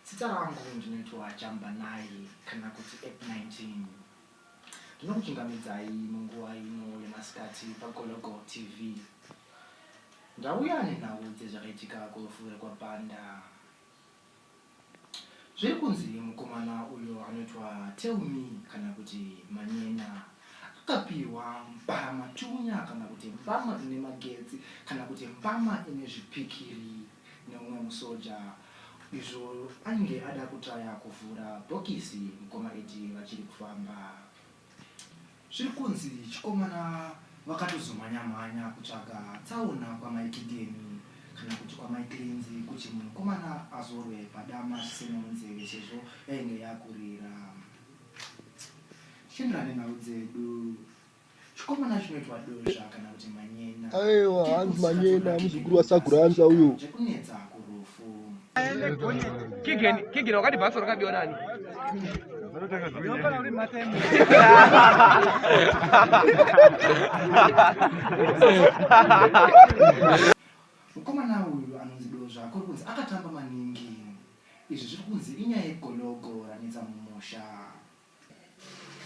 Zita rangu ndinoitwa Jambanai kana kuti App 19. Ndinokuchingamidzai munguva ino yemasikati paGologo TV. Ndauya nenhau dzezvakaitika kurufu rekwaBanda. Zviri kunzi mukomana uyo anoitwa Tell Me kana kuti Manyena akapihwa mbaramatunya kana kuti mbama ine magetsi kana kuti mbama ine zvipikiri neumwe musoja izvo ainge ada kutraya kuvhura bhokisi mukoma Eddie vachiri kufamba. Zviri kunzi chikomana vakatozomhanya mhanya kutsvaga tsaona kwamai Kidemi kana kuti kwamai Cleansi kuti mukomana azorwe padama zvisina munzeve sezvo yainge yakurira. Tichienderana nenhau dzedu, chikomana chinoitwa Dozva kana kuti Manyena Aiwa, chiri hanzi kunzi Manyena, chakatora muzukuru Kidemi waSaguranza uyo. zvekunetsa kurufu. Kigen, Kigen wakati bhaso rakabiwa nani? Mukomana uyu anonzi Dozva kuri kunzi akatamba maningi. Izvi zviri kunzi inyaya yegologo ranetsa mumusha.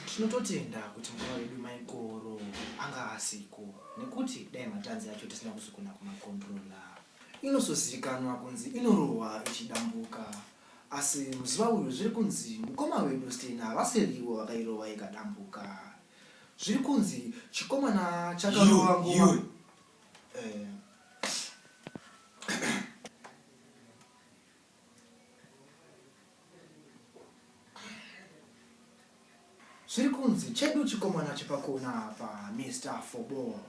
Tinototenda kuti mukoma vedu Mai Goro anga asiko nekuti dai matanzi acho tisina kuzogona kumacontroller. Inozozivikanwa kunzi inorohwa ichidambuka asi muzuva uyu zviri kunzi mukoma vedu Stena havasirivo vakairova ikadambuka. Zviri kunzi chikomana chakarova ngoma eh. Zviri kunzi chedu chikomana chepakona apa Mister Fobo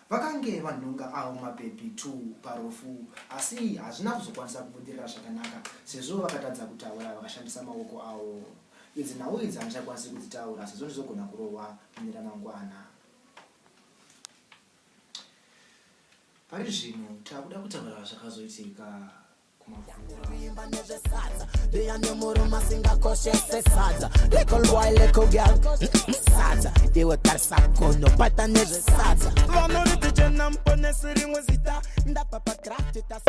vakange vanhonga avo mabhebhi two parufu asi hazvina kuzokwanisa kubudirira zvakanaka sezvo vakatadza kutaura vakashandisa maoko avo. Idzi nhau idzi handichakwanisi kudzitaura sezvo ndizogona kurohwa mune ramangwana. Pari zvino takuda kutaura zvakazoitika Kuimba nezvesadza Beya nemurume asingakoshese sadza Little boy, little girl, sadza Iwe tarisa kuno, bata nezvesadza Vanoriti jena muponesi rimwe zita Ndapa padraft ita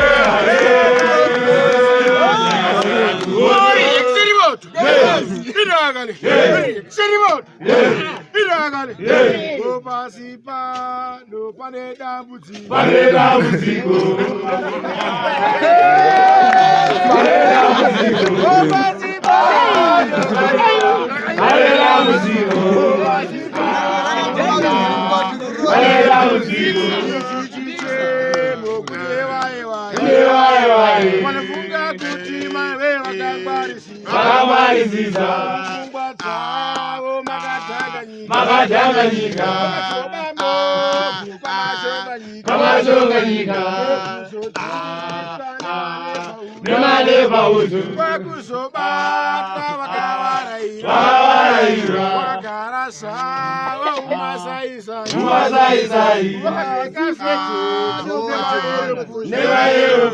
Pasi pano pane dambudziko. Pane dambudziko. Pane dambudziko. Pasi pano pane dambudziko. Pane dambudziko. Kune vaye vaye. Vanofunga kuti maive vakangwarisisa. Vakangwarisisa. Pfungwa dzavo makadhanganyika. Makadhanganyika. Kwamashonga nyika. Nemadepa uzu. Kwakuzobatwa vakavarairwa. Vakavarairwa. Vakagara zvavo mumasaisai. Mumasaisai. Vakapfeka feteti Nevaero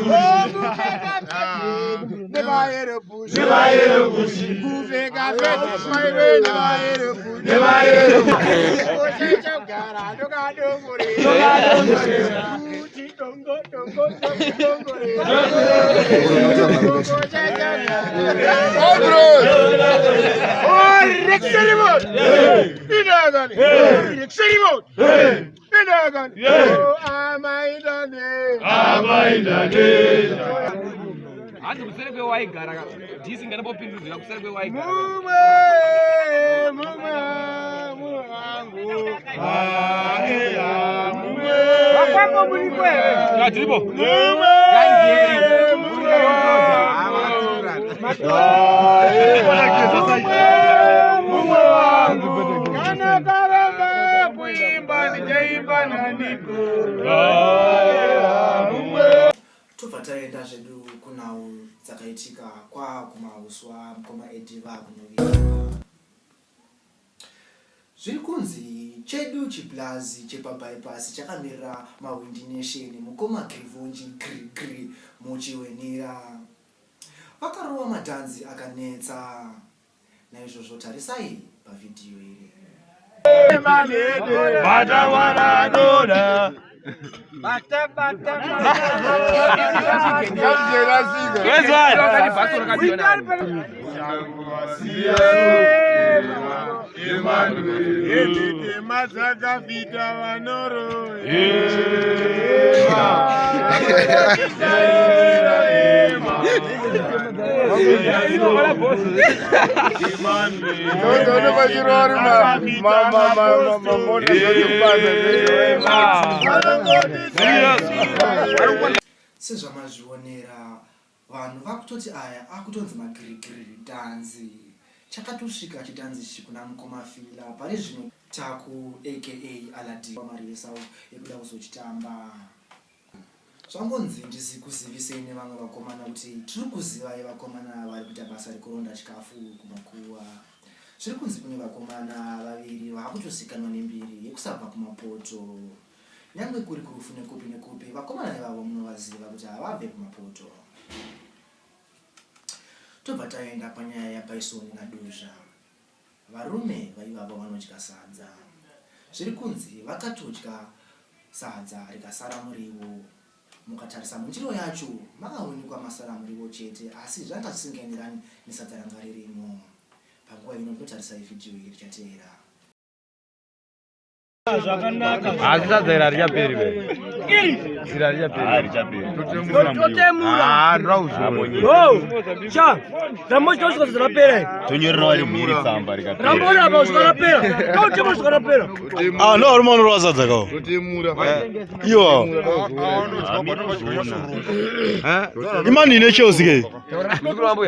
Nevaero pushi. Nevaero pushi. Kupfeka feteti maiwe nevaero pushi. Nevaero pushi. Kuchechogara ndokadongorera. Ndokadongorera. Kuti dongo dongo dongo dongorera. Kuchechogara. Hanzi kuseri kwewaigara ka. Dhisi ngandambopindudzira kuseri kwewaigara. Mumwe, mumwe, mumwe wangu. Mumwe. Vakwambo muriko here? Tiripo. Mumwe, mumwe wangu. Mumwe wangu. Kana karamba kuimba ndichaimba naniko. Tobva taenda zvedu kunhau dzakaitika kwakumauswa mukoma Eddie vakunovigwa. Zviri kunzi chedu chiblaz chepa bypass chakamirira mahwindi nation mukoma Grivonji gri gri muchiwenira. Vakarova madhanzi akanetsa. Naizvozvo tarisai pavhidhiyo iri. Bata mwana adona. Mazakafita vanoroya. Ndozoona pachirori mamota Sezvamazvionera, vanhu vakutoti aya akutonzi magirigiri dhanzi. Chakatosvika chidhanzi ichi kuna mukoma Fila pari zvino Taku aka Aladi Mariesau yekuda kuzochitamba. Zvangonzi ndizikuzivisei nevamwe vakomana kuti tiri kuzivai vakomana vari kuita basa rekuronda chikafu kumakuva. Zviri kunzi kune vakomana vaviri vakutozikanwa nembiri yekusabva kumapoto. Nyangwe kuri kurufu nekupi nekupi vakomana ivavo munovaziva kuti havabve kumapoto. Tobva taenda panyaya yaBaisoni naDuzva. Varume vaivavo vanodya sadza. Zviri kunzi vakatodya sadza rikasara muriwo. Mukatarisa mundiro yacho makaonekwa masara muriwo chete asi zvanga zvisingaenderani nesadza ranga ririmo. Panguva ino ndinotarisai vhidhiyo iri richateera. Asi sadza iri harichaperi be. Iri. Iri harichaperi. Harichaperi. Totemura. Ah, ndoda Oh, cha. Rambo chitosvika sadza rapera iri. Tonyorera vari mhiri tsamba rikapera. Rambo rapa kusvika rapera. Totema kusvika rapera. Ah, ndo varume vanorova sadza kawo. Totemura. Iwo. Imani ine Chelsea ke.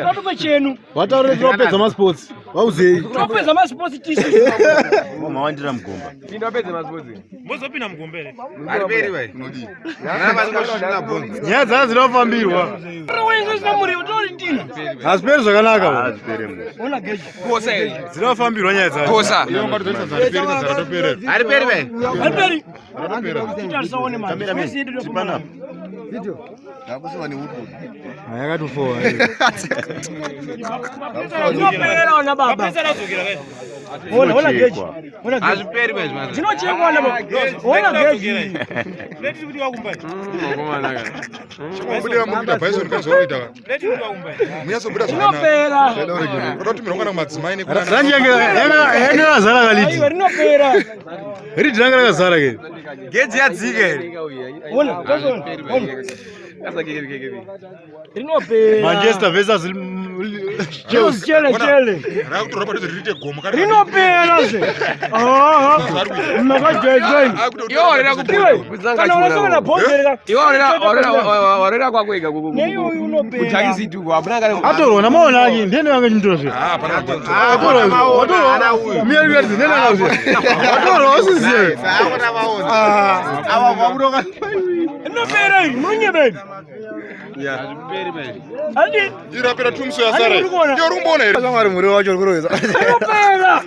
Tatopa chenu. Vataure tinopedza masports. Vauzei. Tinopedza masports tisu. Mawandira mugomba. Mozopinda mugomba here? Hariperi vai. Unodii? Nyaya dzana dzinofambirwa. Hazviperi zvakanaka. Hazviperi mugomba. Kosa here? Dzinofambirwa nyaya dzacho. Kosa. Hariperi vai. Hariperi. Chipana. Ndakusiwa neuturu. Yakatofowa. Ndinopera ona baba. Ona ona geji. Ona geji. Hazviperi vai zvimazvo. Ndinochekwa ona baba. Ona geji. Chimbobuda mukuita bison kazoita. Munyatsobuda zvakanaka. Ndinopera. Unoda kuti madzimai nekuna. Rangi yanga yanga yakazara kaliti. Aiwa rinopera. Ridi ranga rakazara ke. Geji yadzika here? Ona, ona. Ona. Rinopera. Manchester versus Chelsea. Chele chele. Rakutorwa padhuze riite gomo kana. Rinopera zve. Ah. Makajeje. Iwe warera Kana unasonga na bhonzo Iwe warera warera kwako ega Nei uyu unopera. Kutakisi tu hapana kana Atorwa namaona ake ndiye wanga chimutora zve. Ah, pana bhonzo. Atorwa. Watorwa. Mira mira ndiye nanga zve. Watorwa usiziye. Saona vaona. Ava vakuroka. Rinopera iri, munyebeni. Hazviperi vai. Handi. Irapera tumso yasara. Handi muri kuona. Iyo rumboona here? Shamwari muriwo wacho uri kurovesa. Rinopera.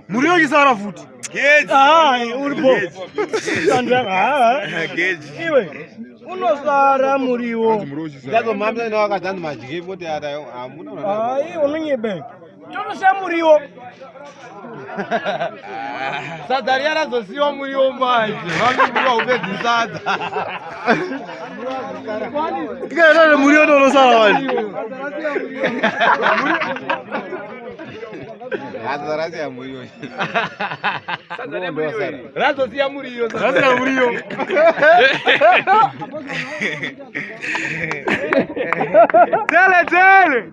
Muriwo chisara futi. Geji. Ah, uripo. Sandra, ah. Geji. Iwe. Unosara muriwo. Ndazomhamisa nevakadzanzi madye kuti hamuna. Ai, unonyebe. Totosiya muriwo. Sadza riya razosiyiwa muriwo manje. Vanobura upedzi sadza. Ikaenda muriwo ndonosara wani. Sadza rasiya muriwo. Razosiya muriwo. Rasira muriwo. Tele tele.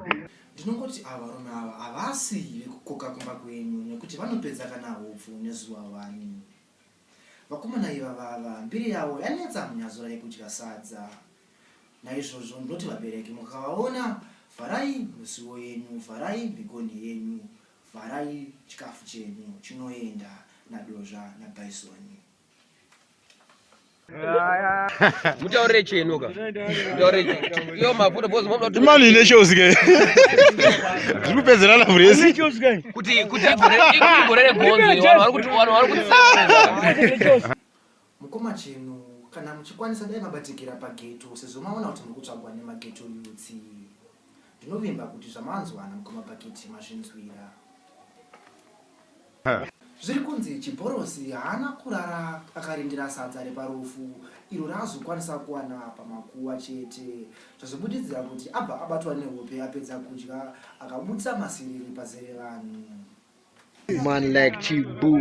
Ndinongoti ava varume ava havasi vekukoka kumba kwenyu nekuti vanopedza kana hupfu nezuva wani. Vakomana ivavava mbiri yavo yanetsa munyazura yekudya sadza. Naizvozvo ndinoti vabereki mukavaona vharai misuwo yenyu, vharai migonhi yenyu, vharai chikafu chenyu chinoenda naDozva naBaisoni. Mutaurire chenu ka. Mutaurire. Iyo mafuta because munoda Imani ine Chelsea ke. Zviri kupedzerana muresi. kuti kuti igore regonzo vanhu vari kuti vanhu vari kuti Mukoma chenu kana muchikwanisa dai mabatikira pageto sezvo maona kuti muri kutsvagwa nemageto youths. Ndinovimba kuti zvamanzwa namukoma Bhaketi mazvinzwira. Zviri kunzi Chibhorosi haana kurara akarindira sadza reparufu iro raazokwanisa kuwana pamakuva chete zvazobudidzira kuti abva abatwa nehope apedza kudya akabudisa masiriri pazere vanhu. Man like Chibu.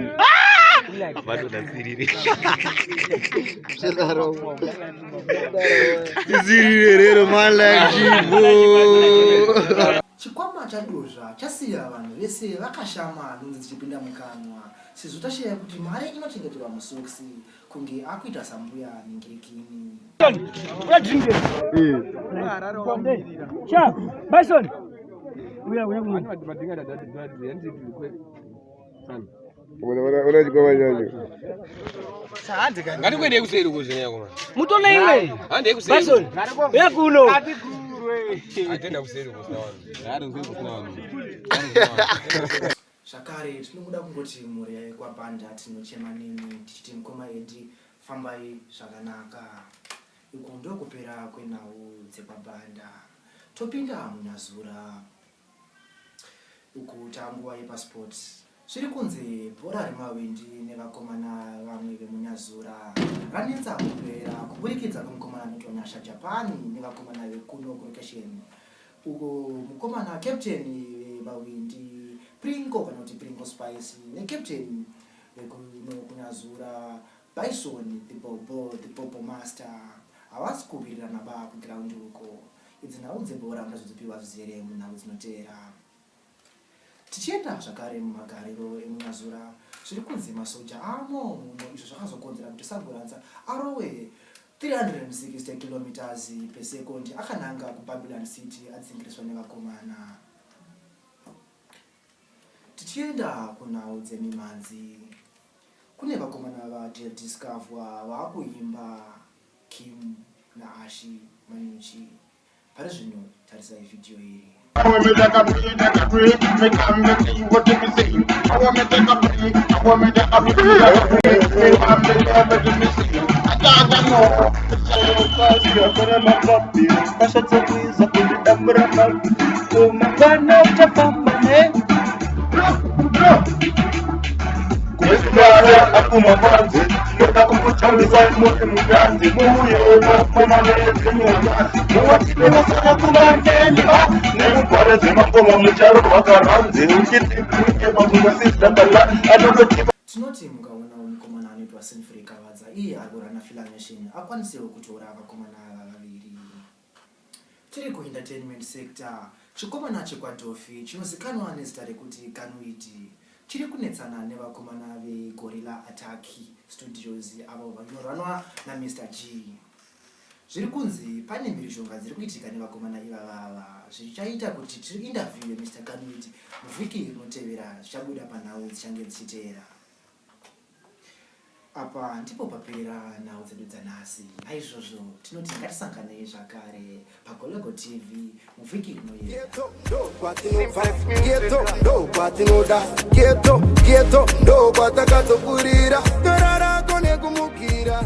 Siriri rero man like Chibu. Chikwama chadozva chasiya vanhu vese vakashama nhunzi dzichipinda mukanwa sezvo tashaya kuti mari inochengeterwa musokisi kunge akuita sambuya ningirikini. Cha, Bison. Uya uya kuno. Ngatikwendei kuseri uko zvenyaya komana. Mutone iwe. Handei kuseri. Bison. Uya kuno. Atenda kuseri uko kusina vanhu. Haari kuseri kusina vanhu. Zvakare tinoda kungoti mhuri yekwaBanda tinochema nemi tichiti mukoma Edi fambai zvakanaka. Uku ndokupera kwenhau dzekwaBanda. Topinda muNyazura. Uku tanguva yepasport. Zviri kunzi bhora remahwindi nevakomana vamwe vemuNyazura ranetsa kupera kuburikidza kwemukomana anoitwa Nyasha Japan nevakomana vekuno kurokesheni uko mukomana captain vemahwindi Pringo kana kuti Pringo Spice necaptain vekuno kuNyazura Bison the Bobo the Bobo Master havasi kuwirirana ba kugiraundi uko. Idzi nhau dzebhora muchazodzipiwa zvizere munhau dzinoteera. Tichienda zvakare mumagariro emuNyazura, zviri kunzi masoja aamo muno izvo zvakazokonzera kuti Saguranza arowe 360 kilometres per second akananga kuBabylon City adzingiriswa nevakomana. Tichienda kunhau dzemimhanzi, kune vakomana vaDiscover vaakuimba Kim naAshi Manyuchi. Pari zvino tarisai vhidhiyo iri. Tinoti mukaonawo mukomana anoitwa Sinfrey Kavadza iye ari kurana Fila Nation akwanisewo kutora vakomana ava vaviri. Tiri kuentertainment sector, chikomana chekwaDhofi chinozikanwa nezita rekuti Ganuidi chiri kunetsana nevakomana veGorilla Attack Studios avo vanoranwa naMr G. Zviri kunzi pane mhirizhonga dziri kuitika nevakomana ivava ava zvichaita kuti tiinterviewe Mr Ganuidi muvhiki rinotevera zvichabuda panhau dzichange dzichiteera. Apa ndipo papera nhau dzedu dzanhasi. Naizvozvo tinoti ngatisanganei zvakare paGologo TV muvhiki inoyera. Ghetto, ndo kwatinoda ghetto, ghetto, ndo kwatakatokurira torarako nekumukira.